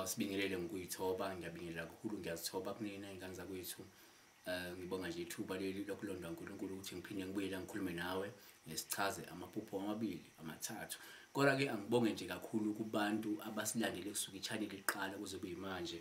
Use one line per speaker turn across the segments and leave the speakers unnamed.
Sibingelele ngokuyithoba, ngiyabingelela kakhulu, ngiyazithoba kunina ingane zakwethu. Ngibonga nje ithuba leli lokulondwa uNkulunkulu ukuthi ngiphinde ngibuye la ngikhulume nawe, ngisichaze amaphupho amabili, amathathu. Kodwa-ke angibonge nje kakhulu kubantu abasilandele kusuka i-channel iqala kuze kube manje.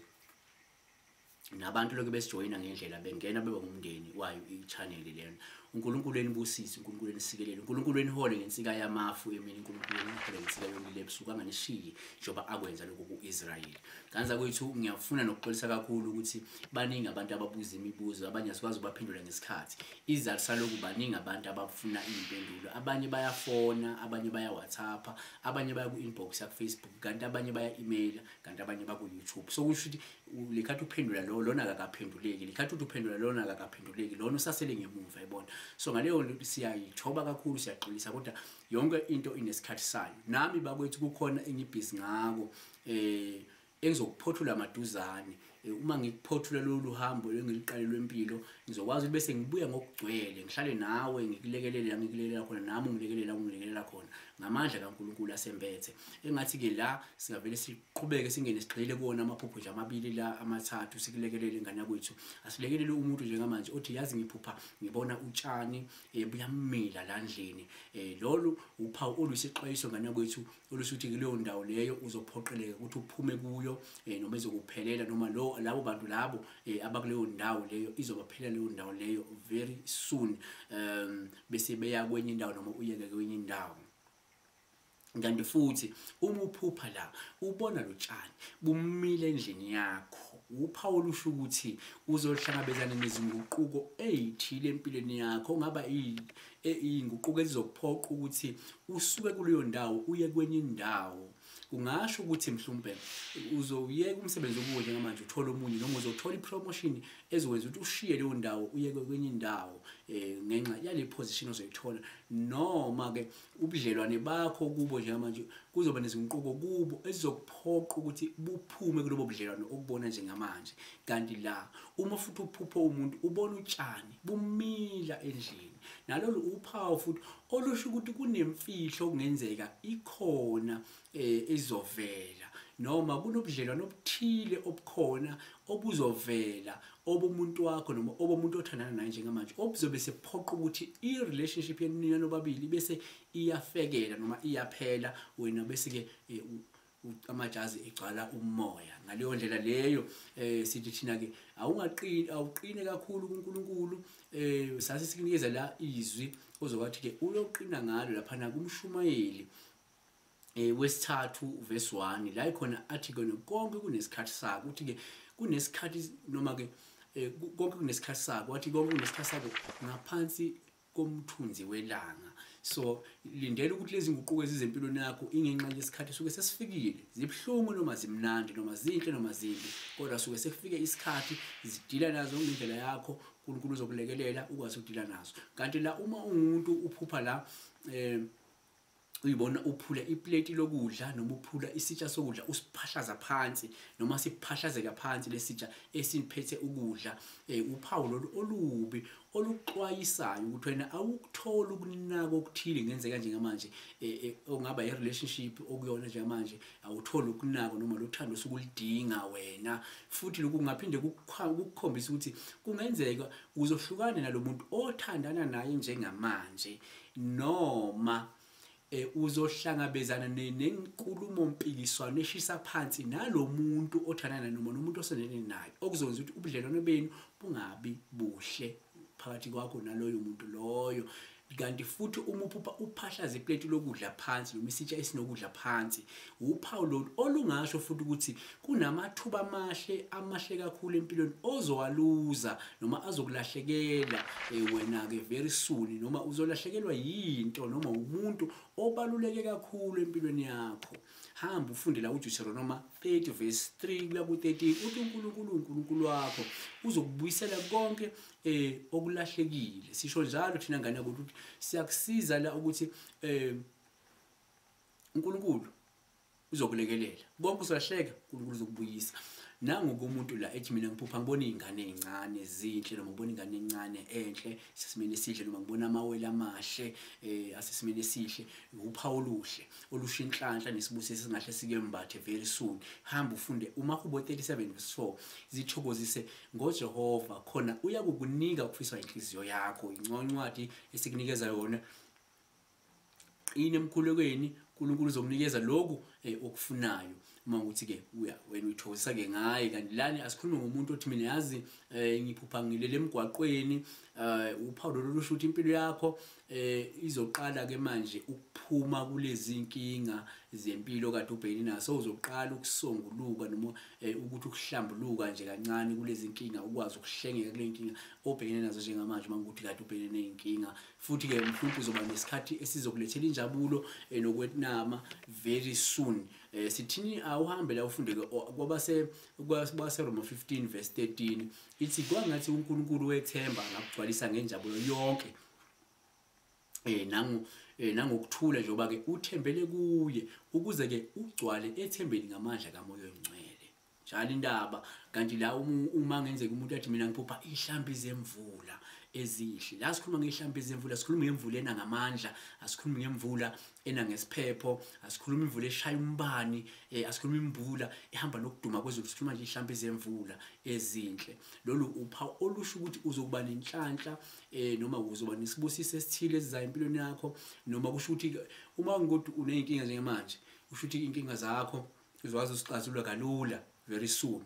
Nabantu lokhu besijoyina ngendlela bengena beba ngumndeni wayo i-channel lena. uNkulunkulu enibusise, uNkulunkulu enisikelele, uNkulunkulu enihole ngensika yamafu emini, uNkulunkulu enihole ngensika yomlilo ebusuku, anganishiyi njengoba akwenza lokhu ku-Israyeli. Kanza kwethu ngiyafuna nokuxolisa kakhulu ukuthi baningi abantu ababuza imibuzo, abanye asikwazi ukubaphendula ngesikhathi. Isizathu salokhu, baningi abantu abafuna iy'mpendulo, abanye bayafona, abanye baya-WhatsApp, abanye baya ku-inbox yaku-Facebook, kanti abanye baya-emaila, kanti abanye baku-YouTube. So kusho ukuthi lekhathi uphendula lo, lona akakaphenduleki, lekhathi uthi uphendula lona akakaphenduleki, lona usasele ngemuva, yabona. So ngaleyo nto siyayithoba kakhulu, siyaxolisa, kodwa yonke into inesikhathi sayo. Nami bakwethu kukhona engibhizi ngako engizokuphothula maduzane. Uma ngikuphothula lolu hambo engiliqale lwempilo, ngizokwazi ukuthi bese ngibuya ngokugcwele, ngihlale nawe, ngikulekelele la ngikulekelela khona, nami ungilekelela ungilekelela khona ngamandla kaNkulunkulu asembethe. Engathi-ke la singavele siqhubeke singene sigxile kuwona amaphupho nje amabili la amathathu, sikulekelele ingane yakwethu. Asilekelele umuntu njengamanje othi yazi ngiphupha ngibona utshani buyamila la ndlini. Lolu uphawu oluyisixwayiso ngane yakwethu olusuthi kuleyo ndawo leyo uzophoqeleka ukuthi uphume kuyo, noma izokuphelela, noma lo labo bantu labo abakuleyo ndawo leyo izobaphelela leyo ndawo leyo very soon, bese beya kwenye indawo noma uyeke kwenye indawo. Kanti futhi uma uphupha la ubona lotshani bumile endlini yakho, uphawu olusho ukuthi uzohlangabezana nezinguquko ezithile empilweni yakho, ongaba iy'nguquko ezizokuphoqa ukuthi usuke kuleyo ndawo uye kwenye indawo. Kungasho ukuthi mhlawumbe uzoyeka umsebenzi okuwo njengamanje uthole omunye, noma uzothola i-promotion ezokwenza ukuthi ushiye leyo ndawo uye kwenye indawo ngenxa yale position ozoyithola, noma-ke ubudlelwane bakho kubo njengamanje kuzoba nezinguquko kubo ezizokuphoqa ukuthi buphume kulobo budlelwane okubona njengamanje. Kanti la uma futhi uphupha umuntu ubona utshani bumila endlini, nalolu uphawu futhi olusho ukuthi kunemfihlo okungenzeka ikhona ezovela, noma kunobudlelwano obuthile obukhona obuzovela obomuntu wakho noma obomuntu othandana naye njengamanje, obuzobe sephoqa ukuthi i-relationship yenu nobabili bese iyafekela noma iyaphela, wena bese-ke amajazi egcwala umoya. Ngaleyo ndlela leyo sithi thina-ke awungaqini, awuqine kakhulu kuNkulunkulu. Sase sikunikeza la izwi ozobathi-ke uyoqina ngalo laphana kumshumayeli wesithathu verse 1 la ikhona athi kona konke kunesikhathi sako, uthi ke kunesikhathi noma ke konke kunesikhathi sako, wathi konke kunesikhathi sako ngaphansi komthunzi welanga. So lindela ukuthi lezi nguquko ezizempilweni yakho ingenxa yesikhathi suke sesifikile, zibuhlungu noma zimnandi noma zinhle noma zimbi, kodwa suke sekufike isikhathi zidila nazo ngendlela yakho, uNkulunkulu uzokulekelela ukwazi ukudila nazo. Kanti la uma ungumuntu uphupha la uyibona uphula iplate lokudla noma uphula isitsha sokudla usiphahlaza phansi noma siphahlazeka phansi lesitsha esiphethe ukudla, uphawu lolu olubi oluxwayisayo ukuthi wena awukuthola ukunaka okuthile ngenzeka njengamanje, ongaba i-relationship okuyona njengamanje awutholi ukunaka noma lothando osukulidinga wena. Futhi lokhu kungaphinde kukukhombisa ukuthi kungenzeka uzohlukana nalomuntu othandana naye njengamanje, noma uzohlangabezana nenkulumo mpikiswano eshisa phansi nalomuntu othandana noma nomuntu osondelene naye, okuzokwenza ukuthi ubudlelwano benu bungabi buhle phakathi kwakho naloyo muntu loyo. Kanti futhi uma uphupha uphahlaza iplate lokudla phansi noma isitsha esinokudla phansi, uphawu lolu olungasho futhi ukuthi kunamathuba amahle amahle kakhulu empilweni ozowaluza noma azokulahlekela wena-ke very soon, noma uzolahlekelwa yinto noma umuntu obaluleke kakhulu empilweni yakho. Hamba ufunde la uDeuteronomy 30 verse 3 kuya ku-13, uthi uNkulunkulu uNkulunkulu wakho uzokubuyisela konke okulahlekile. Sisho njalo thina ngane ukuthi siyakusiza la ukuthi uNkulunkulu uzokulekelela konke uzolahleka, uNkulunkulu uzokubuyisa. Nangu kumuntu la ethi mina ngiphupha ngibona izingane ezincane ezinhle, noma ngibona ingane encane enhle sesimeni esihle, noma ngibona amawele amahle asesimeni esihle. Uphawu oluhle olusho inhlanhla nesibusiso singahle sike mbathe very soon. Hamba ufunde uMahubo 37 verse 4, zithokozise ngoJehova khona uyakukunika ukufiswa inhliziyo yakho. Incwadi esikunikeza yona, qina emkhulekweni, uNkulunkulu uzokunikeza lokhu okufunayo. Uma ukuthi ke uya wena uyithokozisa ke ngaye. Kanti lani asikhulume ngomuntu othi mina yazi ngiphupha ngilele emgwaqweni. Uphawu lolu lusho ukuthi impilo yakho izoqala ke manje ukuphuma kulezi inkinga zempilo kade ubhekene naso. Uzoqala ukusonguluka noma ukuthi ukuhlambuluka nje kancane kulezi inkinga, ukwazi ukuhlengeka kule inkinga obhekene nazo njengamanje uma ukuthi kade ubhekene nezinkinga. Futhi ke mhlawumbe uzoba nesikhathi esizokulethela injabulo nokwenama very soon. Sithini awuhambe la ufunde ke kwabase Roma 15 verse 13, ithi kwangathi uNkulunkulu wethemba angakugcwalisa ngenjabulo yonke nangokuthula njengoba ke uthembele kuye, ukuze ke ugcwale ethembeni ngamandla kaMoya oNgcwele. Njalo indaba. Kanti la uma ngenzeka umuntu athi mina ngiphupha ihlambi zemvula ezihle, la sikhuluma ngehlambi zemvula, sikhuluma ngemvula ena ngamandla, asikhulumi ngemvula ena ngesiphepho, asikhulumi imvula eshaya umbani, asikhulumi imvula ehamba nokuduma kwezulu, sikhuluma nje ihlambi zemvula ezinhle. Lolu uphawu olusho ukuthi uzokuba nenhlanhla noma uzoba nesibusiso esithile esizayo empilweni yakho, noma kusho ukuthi uma ngokuthi uneyinkinga njengamanje, kusho ukuthi inkinga zakho uzokwazi usixazulula kalula very soon.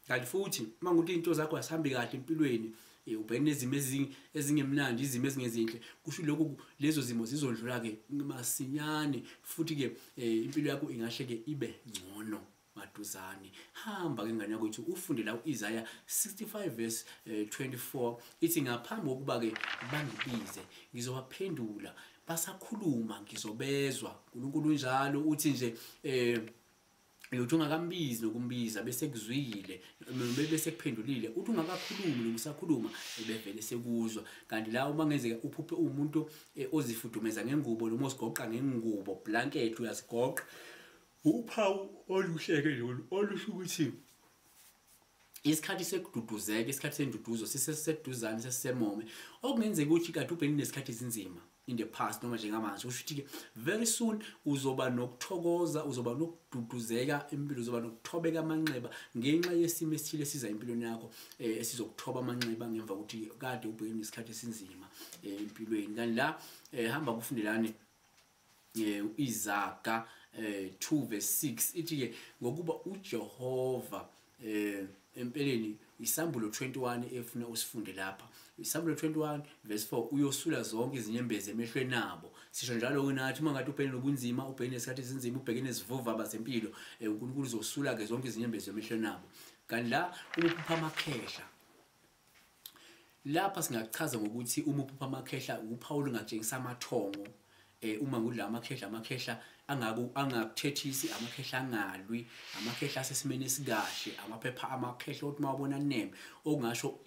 Kanti futhi uma ngokuthi into zakho azihambi kahle empilweni, ubhekene nezimo ezingemnandi, izimo ezingezinhle, kusho lokhu lezo zimo zizodlula ke masinyane, futhi ke impilo yakho ingahle ke ibe ngcono maduzane. Hamba ke ngane yakwethu ufunde la uIsaiah 65 verse 24, ithi ngaphambi kokuba ke bangibize ngizobaphendula, basakhuluma ngizobezwa. uNkulunkulu njalo uthi nje uthi ungakambizi nokumbiza bese kuzwile, bese kuphendulile. Uthi ungakakhulumi noma usakhuluma ebevele sekuzwa. Kanti la uma ngenzeka uphuphe umuntu ozifudumeza ngengubo noma osigoqa ngengubo, blanket uyasigoqa, uphawu oluhle ke lolu olusho ukuthi isikhathi sekududuzeka, isikhathi senduduzo siseseduzane, sesisemome. Okungenzeka ukuthi kade ubhekene nesikhathi esinzima in the past noma njengamanje, kusho ukuthi ke very soon uzoba nokuthokoza, uzoba nokududuzeka empilo, uzoba nokuthobeka amanxeba ngenxa yesimo esithile esiza empilweni yakho, esizokuthoba amanxeba ngemva kokuthi kade ubhekene nesikhathi esinzima empilweni. Kanti la hamba kufundelane Izaga 2 verse 6, ithi ke ngokuba uJehova empeleni isambulo 21 efuna usifunde lapha, isambulo 21 verse 4, uyosula zonke izinyembezi emehlweni abo. Sisho njalo nathi uma ngathi ubhekene nobunzima, ubhekene nesikhathi esinzima, ubhekene nezivuvaba zempilo, uNkulunkulu uzosula ke zonke izinyembezi emehlweni abo. Kanti la uma uphupha amakhehla, lapha singachaza ngokuthi uma uphupha amakhehla uphawu olungatshengisa amathongo. Uma ngudla amakhehla, amakhehla angakuthethisi, amakhehla angalwi, amakhehla asesimeni esikahle, amaphepha amakhehla othi mawabona neme, okungasho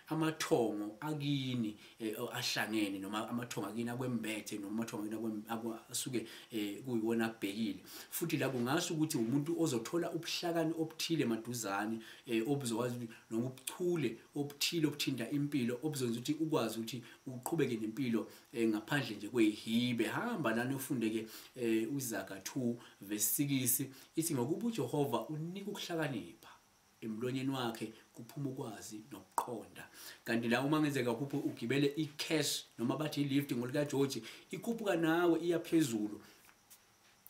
amathongo akini ahlangene, noma amathongo akini akwembethe, noma amathongo akini asuke kuyiwona akubhekile. Futhi la kungasho ukuthi umuntu ozothola ubuhlakani obuthile maduzane, obuzokwazi noma ubuchule obuthile obuthinta impilo, obuzokwenza ukuthi ukwazi ukuthi uqhubeke nempilo ngaphandle nje kwehibe. Hamba lana ufunde ke uZaga 2 verse 6, ithi ngokuba uJehova unika ukuhlakanipha, emlonyeni wakhe kuphuma ukwazi nokuqonda. Kanti la uma ngenzeka uphuphe ugibele icash noma bathi ilift ngolika George, ikhuphuka nawe iya phezulu.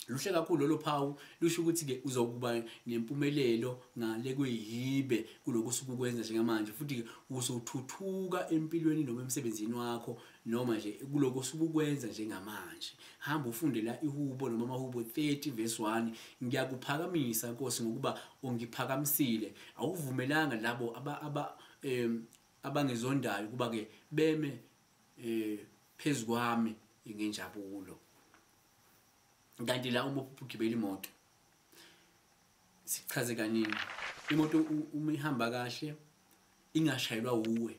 Luhle kakhulu lolo phawu, lusho ukuthi ke uzokuba nempumelelo ngale kweyibe kuloko osuke ukwenza njengamanje, futhi ke uzothuthuka empilweni noma emsebenzini wakho noma nje kuloko osuke ukwenza njengamanje. Hamba ufunde la ihubo noma amahubo 30 verse 1, ngiyakuphakamisa Nkosi ngokuba ungiphakamisile, awuvumelanga labo abangezondayo kuba ke beme phezu kwami ngenjabulo. Kanti la uma ugibela imoto, sichaze kaningi, imoto uma ihamba kahle ingashayelwa uwe,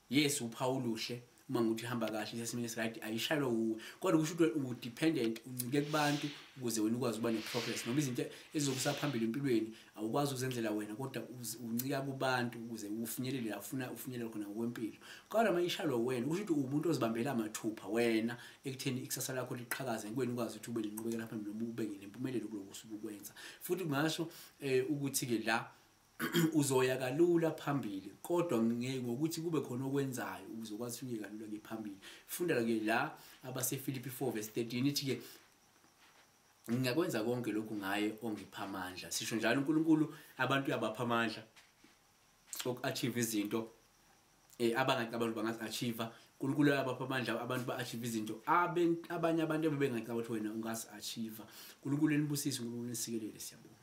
yes uphawu luhle Uma ngukuthi ihamba kahle, isesimeni esi-right, ayishayelwa wuwe, kodwa kusho ukuthi u-dependent, uncike kubantu ukuze wena ukwazi ukuba ne-progress noma izinto ezizokusa phambili empilweni. Awukwazi ukuzenzela wena, kodwa uncika kubantu ukuze ufinyelele la ufuna ufinyelele khona ngokwempilo. Kodwa uma ishayelwa wena, kusho ukuthi uwumuntu ozibambela amathupha wena ekutheni ikusasa lakho liqhakaze, kuwena ukwazi ukuthi ube nenqubekela phambili noma ube nempumelelo kuloko osuke ukwenza. Futhi kungasho ukuthi-ke la uzoya kalula phambili, kodwa ngokuthi kube khona okwenzayo ukuze ukwazi ukuya kalula ke phambili. Funda ke la abaseFilipi 4 verse 13, ithi ke ngingakwenza konke lokhu ngaye ongipha amandla. Sisho njalo, uNkulunkulu abantu uyabapha amandla oku-achieve izinto abangacabanga ukuthi bangazi-achieve. uNkulunkulu uyabapha amandla abantu ba-achieve izinto abanye abantu ebebengacabanga ukuthi wena ungazi-achieve. uNkulunkulu enibusise, uNkulunkulu enisikelele. Siyabonga.